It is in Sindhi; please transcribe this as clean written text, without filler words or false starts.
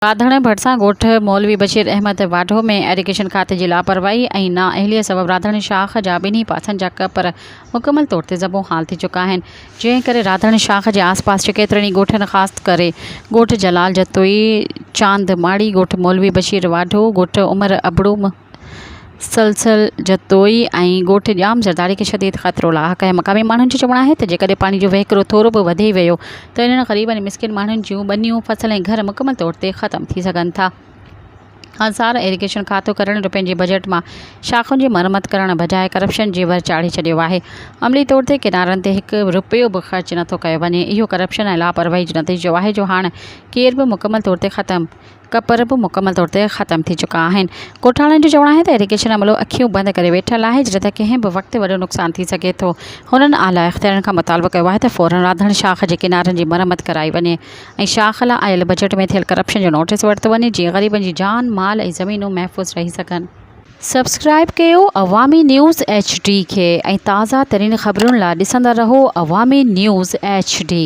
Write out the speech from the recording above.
راڌڻ ڀرسان ڳوٺ مولوي بشير احمد واڍو ۾ ايريگيشن کاتي جي لاپرواهي ۽ نااهلي سبب راڌڻ شاخ جا ٻنهي پاسن جا ڪپر مڪمل طور تي زبون حال ٿي چڪا آهن جنهن ڪري راڌڻ شاخ جي آس پاس جي ڪيترن ئي ڳوٺن خاص ڪري ڳوٺ جلال جتوئي، چاند ماڙي، ڳوٺ مولوي بشير واڍو، ڳوٺ عمر ابڙو، سلسل جتوئي ۽ ڳوٺ ڄام زرداري کي شديد خطرو لاحق آهي. مقامي ماڻهن جو چوڻ آهي ته جيڪڏهن پاڻي جو وهڪرو ٿورو به وڌي ويو ته انهن غريب ۽ مسڪين ماڻهن جون ٻنيون، فصل ۽ گهر مڪمل طور تي ختم ٿي سگهن ٿا. هزار ايريگيشن کاتو ڪروڙين روپين جي بجيٽ مان شاخن جي مرمت ڪرڻ بجاء ڪرپشن جي ور چاڙهي ڇڏيو آهي. عملي طور تي ڪنارن تي هڪ روپيو به خرچ نٿو ڪيو وڃي. اهو ڪرپشن ۽ لاپرواهي جو نتيجو آهي جو هاڻ ڪير به مڪمل طور تي ختم ڪپر به مڪمل طور تي ختم ٿي چڪا آهن. ڳوٺاڻن جو چوڻ آهي ته ايريگيشن عملو اکيون بند ڪري ويٺل آهي جڏهن ته ڪنهن به وقت وڏو نقصان ٿي سگهي ٿو. هنن اعليٰ اختيارين کان مطالبو ڪيو آهي ته فورن راڌڻ شاخ جي ڪنارن جي مرمت ڪرائي وڃي ۽ شاخ لاء آيل بجيٽ ۾ ٿيل ڪرپشن جو نوٽيس ورتو وڃي جيئن غريبن جي جان، مال ۽ زمينون محفوظ رهي سگهن. سبسڪرائيب ڪيو عوامي نيوز ايڇ ڊي کي ۽ تازه ترين خبرن لاء ڏسندا رهو عوامي نيوز ايڇ ڊي.